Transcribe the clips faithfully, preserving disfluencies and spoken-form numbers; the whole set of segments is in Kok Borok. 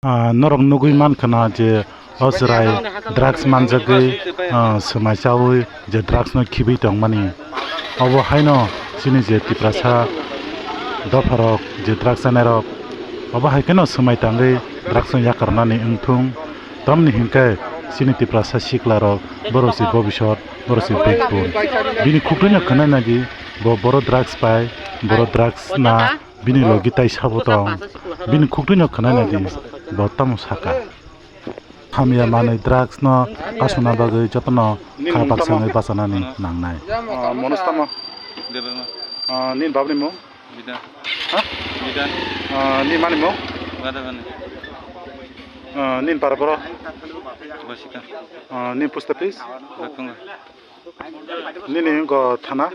Ah, norok nugwi mankha na je o chwrai drugs manjagwi, ah, swmai chawi je drugs no khibwi tongmani. Obo haino chini je Tiprasa dopharok je drugs chanairok, obo hai kheno swmai tangwi drugs no yakarnani wngthung. Tamni hinkhe chini Tiprasa siklarok borok se bobisot, borok se backbone. Bini khukdwino khwnai nadi bo boro drugs pai, boro drugs na. Bini logi tai sabo tong. Bini khukdwino khwnai nadi, bo tamo saka. Hamya manwi drugs no kasuna bagwi jotono kha baksa wngwi bachanani nangnai. Ah, Manoj tamo? Debbarma. Ah, nini babni mung? Bidan. Ha? Bidan. Ah, nini mani mung? Gadabani. Ah, nini para boro? Bosika. Ah, nini post office? Bekunga. Nini wngkha thana?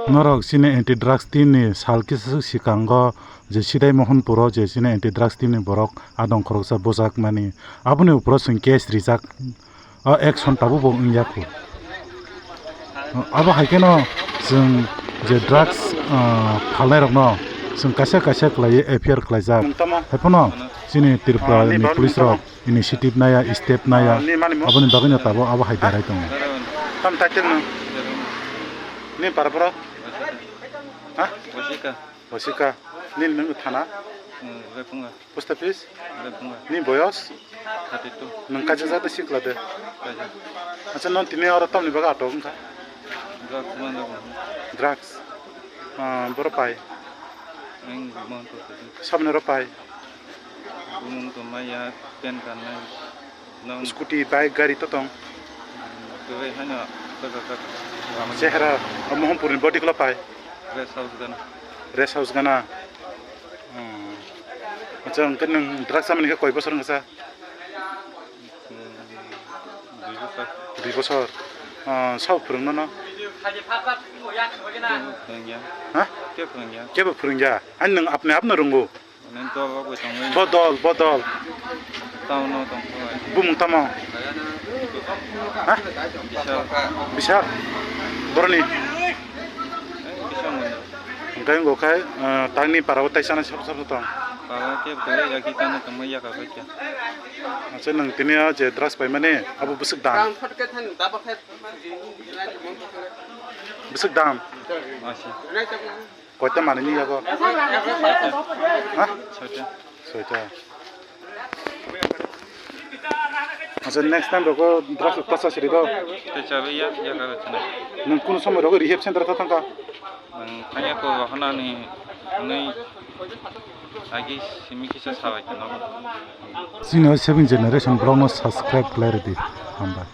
Norok chini anti drugs team ni sal kisa swk swkango je Sidai Mohonpuro je chini anti drugs team ni borok adong khoroksa bujak mani, aboni uporo chwng case rijak, o action tabuk bo wngya khu. Abo hai kheno chwng je drugs, ah, phalnai rokno chwng kaisa kaisa khlaiwi F I R khlaijak. Nung tamo? Haiphano chini Tripura ni police rok initiative naya, step naya, ah, ni mani mo? Aboni bagwino tabuk abo hai berai tongo. Tam title no? Ni para boro? Ha? Bosika. Bosika. Ni nung thana? Hmm, Bekunga. Post office? Bekunga. Ni boyos? Thirty two. Nung kaisa jata sikla de? Kaisa. Acha, non tini oro tamni baga atok wngkha? Drugs mano. Drugs? Ah, boro pai? Ang Mohonpur. Sabni oro pai? Bumung tongmaya, pen kanai. Nang scooty, bike, gari to tong? Twi haino, taka, taka. Chehra, o Mohonpurni body kula pai? Rest house gana. Rest house gana. Hmm. Acha, hwnkhe nwng drugs chamani khe koi bosor wngkha sa? Hmm, dui bosor. Dui bosor. Ah, sabo phwrwngno no? Kebo phwrwngya. Ha? Kebo phwrwngya. Kebo phwrwngya. Ani nwng apni apno rwngo? Nini dol rok bai tongwi. Bo dol, bo dol. Town o tongkha bai. Bumung tamo? Ha? Bishal. Bishal? Boroni? Eh, Bishal manya. Hwnkhe wngkha, eh, tangni para o taisana sab sab tong. Para khe bwlai yagi tangwi tongma yaka bai khe. Acha, nwng tini o je drugs paimani, abo bwswk dam? Bwswk dam? Asi. Koita manwi ni yago? Ha? Soita. Soita. Acha, next time rogo drugs pasa siri do. Tei chabai ya, ya ka chana. Nwng kunu somoi rogo rehab center ta thangkha? Nwng thangya ko wahana ni nui agi simi kisa sabai kano. Chini o seven generation vlog no subscribe khlai rwdi. Hambai.